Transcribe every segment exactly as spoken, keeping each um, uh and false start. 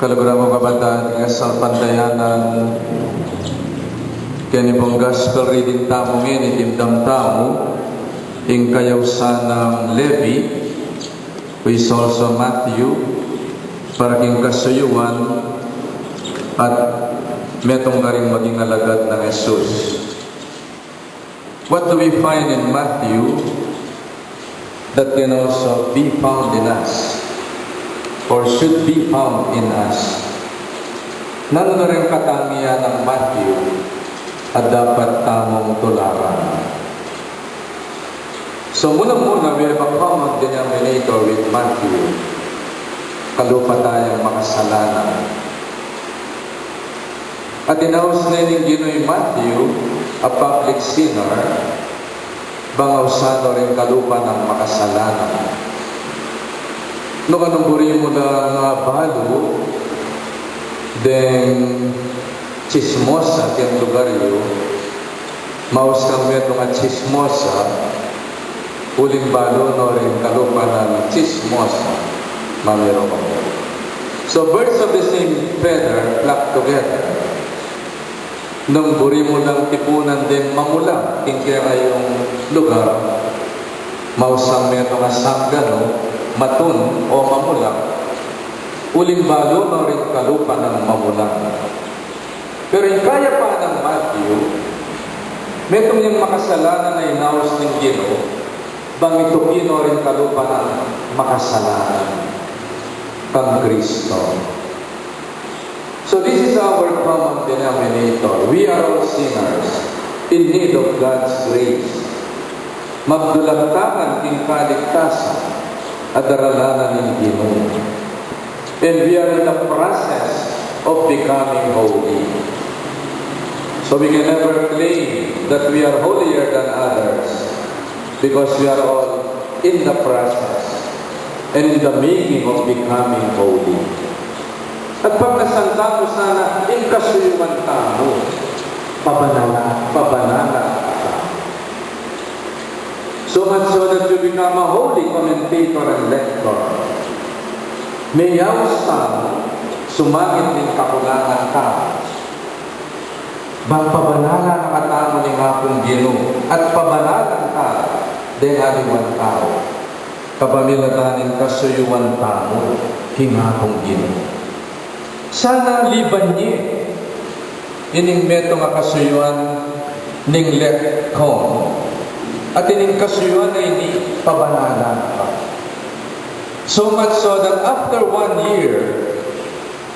Kaluguran kung kapatad, king salpantayanan keni pung gospel reading tamu ngeni, dimdam tamu ing kayausan nang Levi, who is also Matthew, para king kasuyuan at metung karing maging alagad nang Jesus. What do we find in Matthew that can also be found in us, or should be found in us? Nanu na ring katangian nang Matthew a dapat tamung tularan? So, muna-muna, we have a common denominator with Matthew. Kalupa tayang makasalanan. At inaus ne ning Ginu i Matthew, a public sinner, bang ausan no ring kalupa nang makasalanan. Nung kanung buri mu lang abalu deng tsismosa keng lugar yu, maus kang metung a tsismosa, uling balu no ring kalupa nang tsismosa, mamiru. So, birds of the same feather flock together. Nung buri mu lang tipunan deng mamulang king kekayung lugar, maus kang metung a sangganu, matun o mamulang, uling balu no ring kalupa nang mamulang. Pero ing kayapan nang Matthew, metung yang makasalanan a inaus ning Ginu, bang ituki no ring kalupa nang makasalanan kang Kristo. So this is our common denominator. We are all sinners in need of God's grace. Magdulaktangan king kaligtasan a daralan na ning Ginu. And we are in the process of becoming holy. So we can never claim that we are holier than others, because we are all in the process and in the making of becoming holy. At pagnasan tamu sana ing kasuyuan tamu, pabanala, pabanala tamu. So much so that you become a holy commentator and lector. Meyaus tamu sumangit ning kakulangan tamu, bang pabanalan na katamu ning Apung Ginu at pabanalan tamu deng aliwang tau, kapamilatan ning kasuyuan tamu king Apung Ginu. Sana liban ye ining metung a kasuyuan ning lektor at ining kasuyuan a ini pabanalan pa. So much so that after one year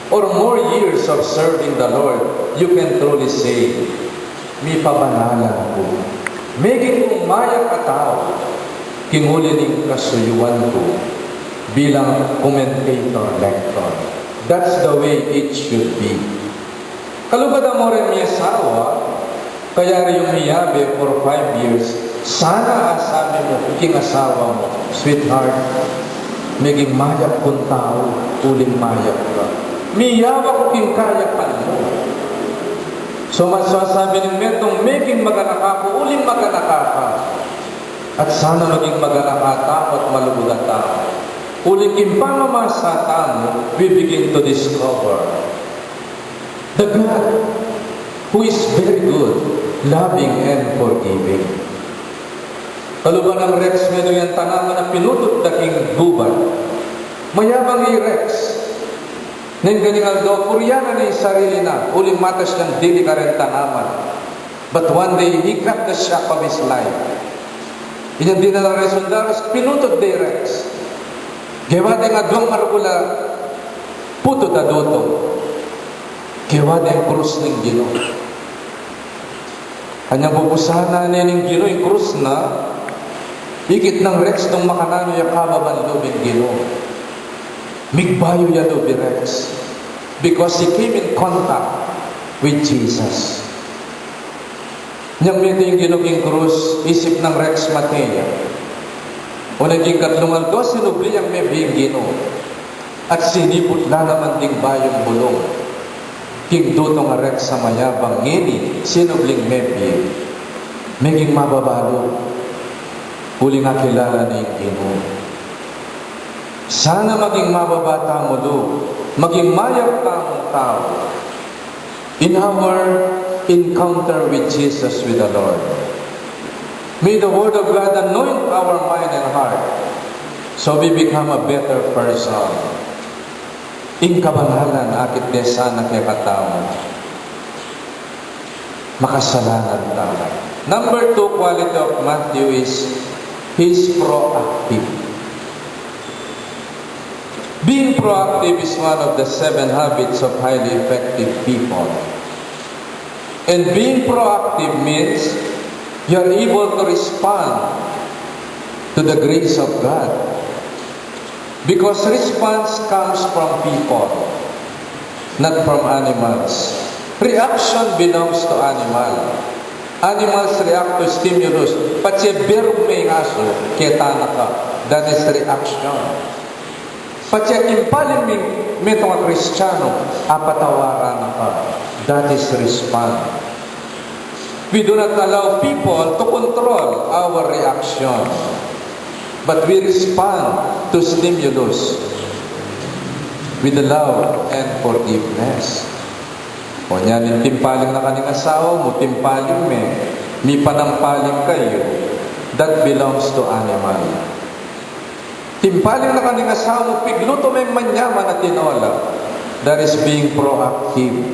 or more years of serving the Lord, you can truly say, mipabanalan ku. Meging kung mayap a tau king uli ning kasuyuan ku bilang commentator, lector. That's the way it should be. Kalupa da mu rin miyasawa, kayari yung miyabe for five years, sana asabi mu king asawa mu, "Sweetheart, meging mayap kung tau, uling mayap ka. Miyawa ku king kayapan mu." So, masasabi ning metung, "Meging maganaka ku, uling maganaka ka." At sana maging maganaka tamu at malugud a tau. Uling king pamamasa tamu, we begin to discover the God who is very good, loving, and forgiving. Kalupa nang Rex, metung yang tanaman a pinutut da king gubat. Mayabang i Rex. Neng kaning aldo, kuryanan ne ing sarili na, uling matas yang dili kareng tanaman. But one day, he got the shock of his life. Inyang dinan a resundaras, pinutut de i Rex. Gewa deng aduang maragul a putut a dutung. Gewa deng krus ning Ginu. Anyang pupusanan ne ning Ginu ing krus na, ikit nang Rex nung makananu ya kababan lub ing Ginu. Migbayu ya lub i Rex, because he came in contact with Jesus. Nyang mete ing Ginu king krus, isip nang Rex mate ya. Oneng king katlung aldo, sinubli yang mebie ing Ginu. At siniput la naman ding bayung bulung king dutung a Rex a mayabang ngeni, sinubling mebie. Meging mababa lub, uling akilala ne ing Ginu. Sana maging mababa tamu lub, Maging mayap tamung tau in our encounter with Jesus, with the Lord. May the Word of God anoint our mind and heart so we become a better person. Ing kabanalan akit de sana kekatamu. Makasalanan tala. Number two quality of Matthew is he's proactive. Being proactive is one of the seven habits of highly effective people. And being proactive means you are able to respond to the grace of God. Because response comes from people, not from animals. Reaction belongs to animal. Animals react to stimulus. Patse berug me ing asu, keta na ka. That is reaction. Patse timpaling me, metung a Kristianu, apatawaran na ka. That is respond. We do not allow people to control our reaction, but we respond to stimulus with love and forgiveness. O nya, ning timpaling na ka ning asawa mu, timpaling me, mipanampaling kayu, that belongs to animal. Timpaling na ka ning asawa mu, piglutu meng manyaman a tinola, that is being proactive.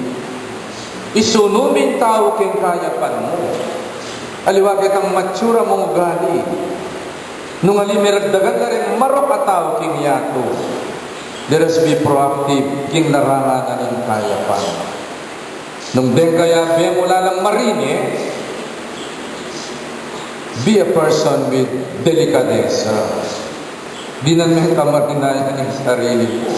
Isunu me ing tau king kayapan mu. Aliwa ketang mature mung ugali. Nung ali me, ragdagan na ring marok a tau king yatu. Let us be proactive king larangan na ning kayapan. Nung deng kayabe mu lalang marine, be a person with delikadesa. Dinan meng kamarinayan ing sarili mu.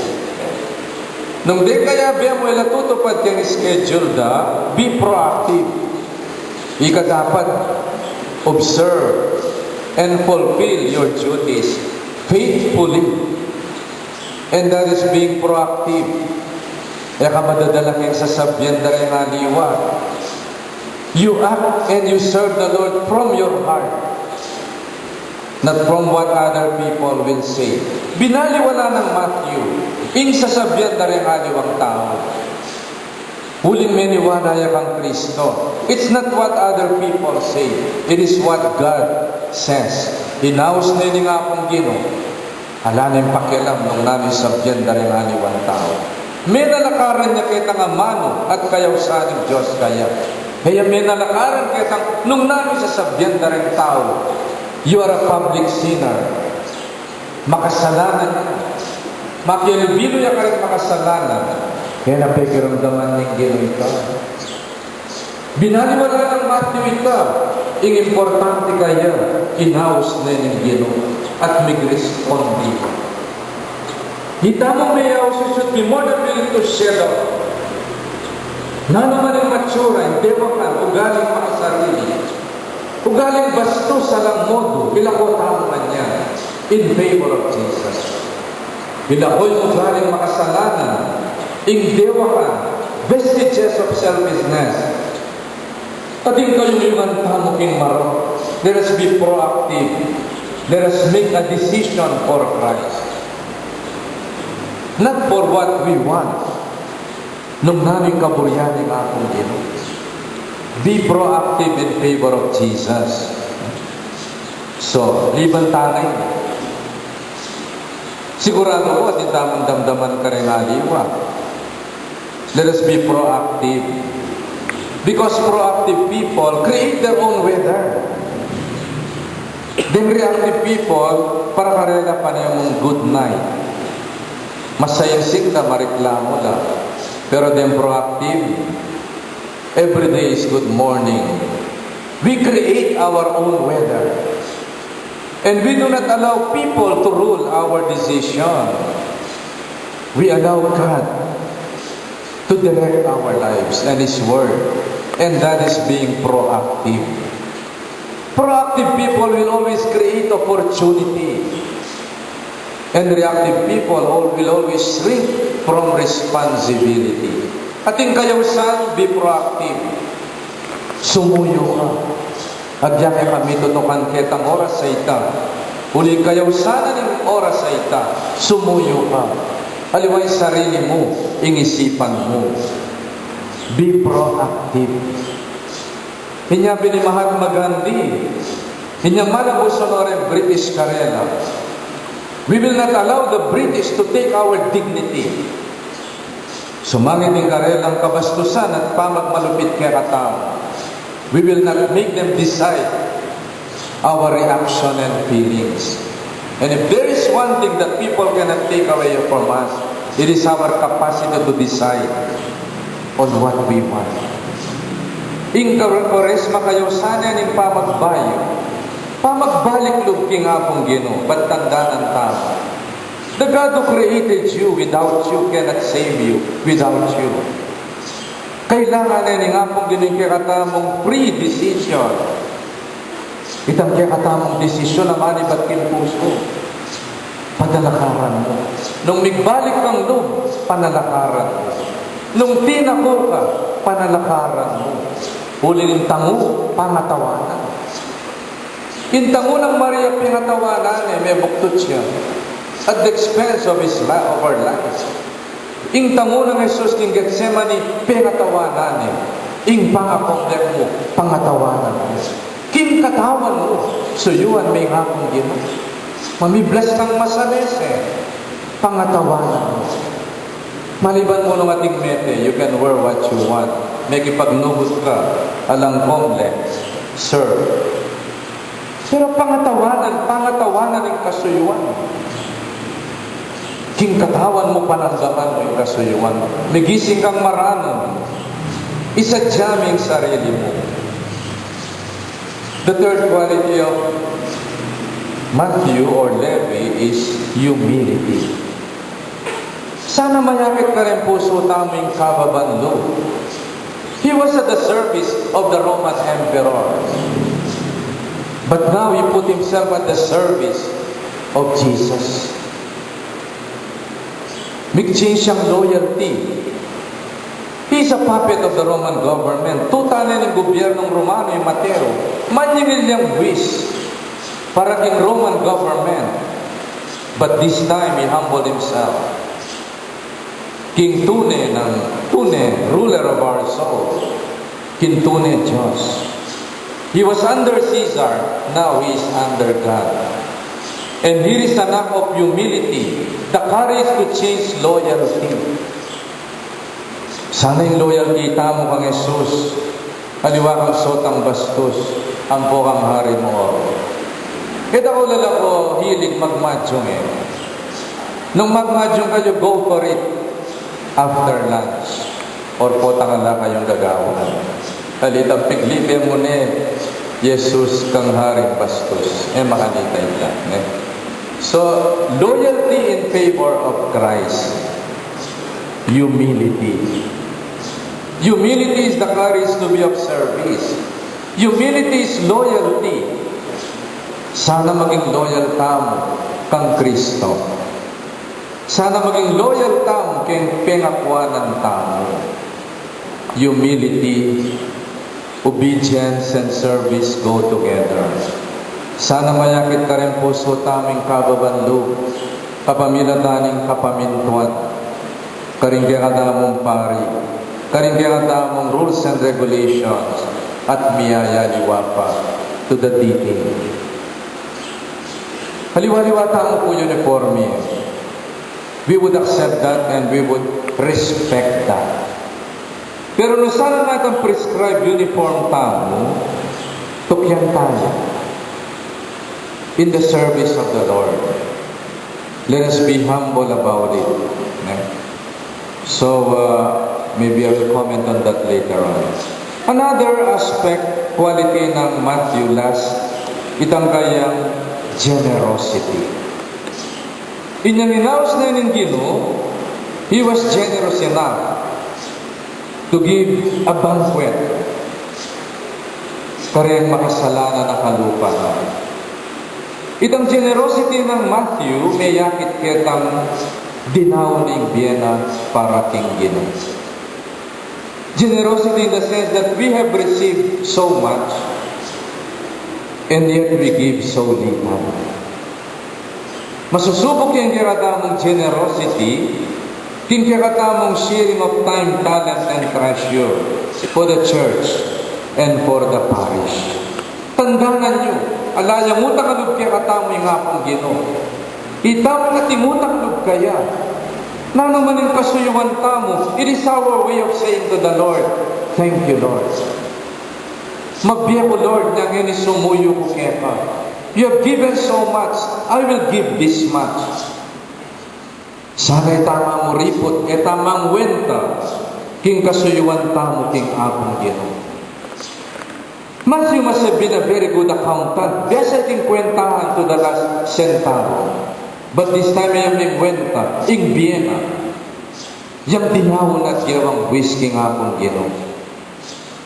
Nung deng kayabe mu e la tutupad king schedule da, be proactive. Ika dapat, observe and fulfill your duties faithfully. And that is being proactive. E ka madadala king sasabian da ring aliwa. You act and you serve the Lord from your heart, not from what other people will say. Binaliwala nang Matthew ing sasabian da ring aliwang tau. Uling meniwala ya kang Kristo. It's not what other people say. It is what God says. Inaus ne ning Apung Ginu. Ala neng pakialam nung nanu ing sabian da ring aliwang tau. Menalakaran ya ketang amanu at kayausan ning Dios kaya. Kaya menalakaran ketang nung nanu ing sasabian da ring tau. You are a public sinner. Makasalanan ka. Makialubilu ya karing makasalanan. Kaya na pekiramdaman ning Ginu ita. Binaliwala nang Matthew ita, ing importante kaya, inaus ne ning Ginu, at migrespondi. Ita mu, me, you should be more than willing to share. Nanu man ing matsura, ing dewakan, ugaling makasarili, ugaling bastos, alang modo, ilako tamu man ya in favor of Jesus. Ilako ing ugaling makasalanan, ing dewakan, vestiges of selfishness. Ating kayuyungan tamu king marok. Let us be proactive. Let us make a decision for Christ. Not for what we want. Nung nanu ing kaburian ning Apung Ginu. Be proactive in favor of Jesus. So, liban tana ini. Siguradu ku, atin tamung damdaman karing aliwa. Let us be proactive. Because proactive people create their own weather. Deng reactive people, para karela pane mung good night. Masayasing da, mareklamu da. Pero deng proactive, every day is good morning. We create our own weather. And we do not allow people to rule our decision. We allow God to direct our lives and His Word. And that is being proactive. Proactive people will always create opportunity. And reactive people al-, will always shrink from responsibility. Ating kayausan, be proactive. Sumuyu ka. Agya ke kami tutukan ketang oras a ita. Uli kayausan na ning oras a ita, sumuyu ka. Aliwa ing sarili mu, ing isipan mu. Be proactive. Inya pin i Mahatma Gandhi, inya malabus no ring British karela, "We will not allow the British to take our dignity." Sumangit ing karelang kabastusan at pamagmalupit kekatamu. We will not make them decide our reaction and feelings. And if there is one thing that people cannot take away from us, it is our capacity to decide on what we want. Ing Kore-, Koresma kayausan ne ning pamagbayu, pamagbalik lub king Apung Ginu, bat tandanan tamu, the God who created you without you cannot save you without you. Kailangan ne ning Apung Ginu ing kekatamung free decision. Itang kekatamung desisyon a manibat king pusu, panalakaran mu. Nung migbalik kang lub, panalakaran mu. Nung tinaku ka, panalakaran mu. Uling ing tangu, pangatawanan. Ing tangu nang Maria, pengatawanan ne, mebuktut ya at the expense of his life, of her life. Ing tangu nang Jesus king Getsemani, pengatawanan ne. Ing pangakomlek mu, pangatawanan mu. King katawan mu, suyuan me ing Apung Ginu. Mami-bless kang masalese, pangatawanan mu. Maliban mu nung ating mete, you can wear what you want. Mekipagnugut ka, alang komlek, serve. Pero pangatawanan, pangatawanan ing kasuyuan. King katawan mu, panamdaman mu ing kasuyuan. Migising kang maranun, isadya me ing sarili mu. The third quality of Matthew or Levi is humility. Sana mayakit karing pusu tamu ing kababan lub. He was at the service of the Roman emperor. But now he put himself at the service of Jesus. Mig-change yang loyalty. He's a puppet of the Roman government. Tuta ne ning gobyernong Romano i Mateo. Manyingil yang buis para king Roman government. But this time, he humbled himself. King tune nang tune, ruler of our soul. King tune Dios. He was under Caesar, now he is under God. And here is an act of humility, the courage to change loyalty. Sana ing loyalty tamu kang Jesus, aliwa kang sotang bastus, ampo kang hari mu. Keta ku, lala ku hilig magmadyung e. Nung magmadyung kayu, go for it after lunch. Or potang ala kayung gagawan. Alitang piglitan mu ne, Jesus kang haring bastus. E, makanita ita, ne? So, loyalty in favor of Christ. Humility. Humility is the courage to be of service. Humility is loyalty. Sana maging loyal tamu kang Kristo. Sana maging loyal tamu keng pengakuanan tamu. Humility, obedience, and service go together. Sana mayakit karing pusu tamu ing kababan lub, kapamilatan ning kapamintuan karing kekatamung pari, karing kekatamung rules and regulations, at miyayaliwa pa to the deacon. Aliwa-aliwa tamu pu uniforme. We would accept that and we would respect that. Pero nung sana nung itang prescribed uniform tamu, tukyan tamu in the service of the Lord. Let us be humble about it. Ne? So, uh, maybe I will comment on that later on. Another aspect, quality nang Matthew, last, itang kayang generosity. Inyang inaus ne ning Ginu, he was generous enough to give a banquet kareng makasalanan a kalupa na. Itang generosity nang Matthew, meyakit ketang dinaun ing bie na para king Ginu. Generosity in the sense that we have received so much, and yet we give so little. Masusubuk yang kekatamung generosity King kekatamung sharing of time, talent, and treasure for the church and for the parish. Tandanan yu, ala yang utang a lub kekatamu ing Apung Ginu. Itamu ngan ing utang lub kaya. Nanu man ing kasuyuan tamu, it is our way of saying to the Lord, "Thank you, Lord." Mabie ku, Lord, nung ngeni sumuyu ku keka. You have given so much, I will give this much. Sana itamu riput, itamu wenta, king kasuyuan tamu king Apung Ginu. Matthew must have been a very good accountant. Biasa king kwentahan to the last centavo. But this time, e ya mengwenta, ing bie na. Yang diyaun at ginawang buwis king Apung Ginu.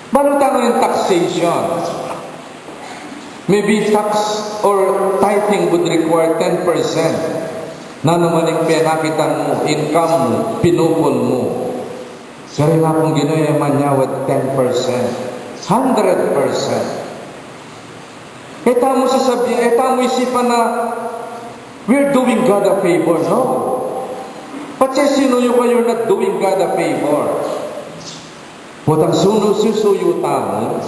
Balu tamu ing taxation. Maybe tax or tithing would require ten percent. Nanu man ing penakitan mu, income mu, pinupun mu. Pero ing Apung Ginu e manyawad ten percent, hundred percent. E tamu sasabian, e tamu isipan na we're doing God a favor. No. Patse sinuyu ka, you're not doing God a favor. Potang sunu susuyu tamu,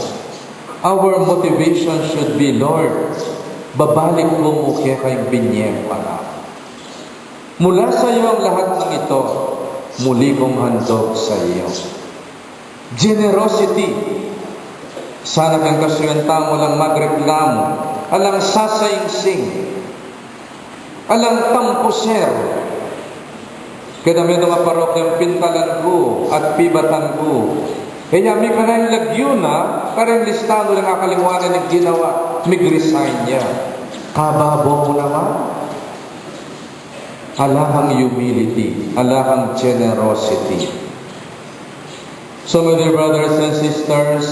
our motivation should be, "Lord, babalik ku mu keka ing binie mu kanaku. Mula sa iyo ang lahat ng ito, muli kong handog sa iyo." Generosity. Sana king kasuyuan tamu alang magreklamu, alang sasaingsing, alang tampuser. Kaya metung a parokya, pintalan ku at pibatan ku. E ya mika na ing lagyu na, kareng lista nu lang akalingwanan ing ginawa, mig-resign ya. Kababo mu naman. Ala kang humility, ala kang generosity. So, my dear brothers and sisters,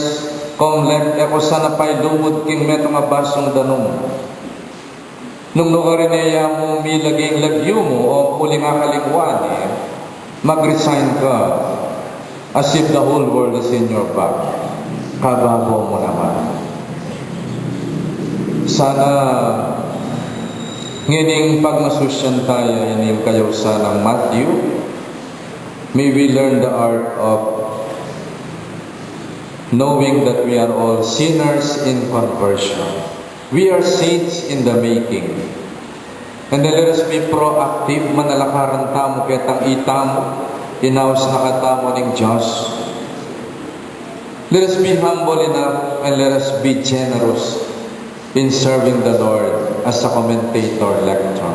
Comlec, e ku sana pailumud king metung a basung danum. Nung nukarin e ya mu milaging lagyu mu o uling akalingwan, e, mag-resign ka, as if the whole world is in your back. Kababo mu naman. Sana ngening pagmasusyan taya ining kayausan nang Matthew, may we learn the art of knowing that we are all sinners in conversion. We are saints in the making. And then let us be proactive, manalakaran tamu ketang itamu, inaus na katamu ning Dios. Let us be humble enough and let us be generous in serving the Lord as a commentator lector.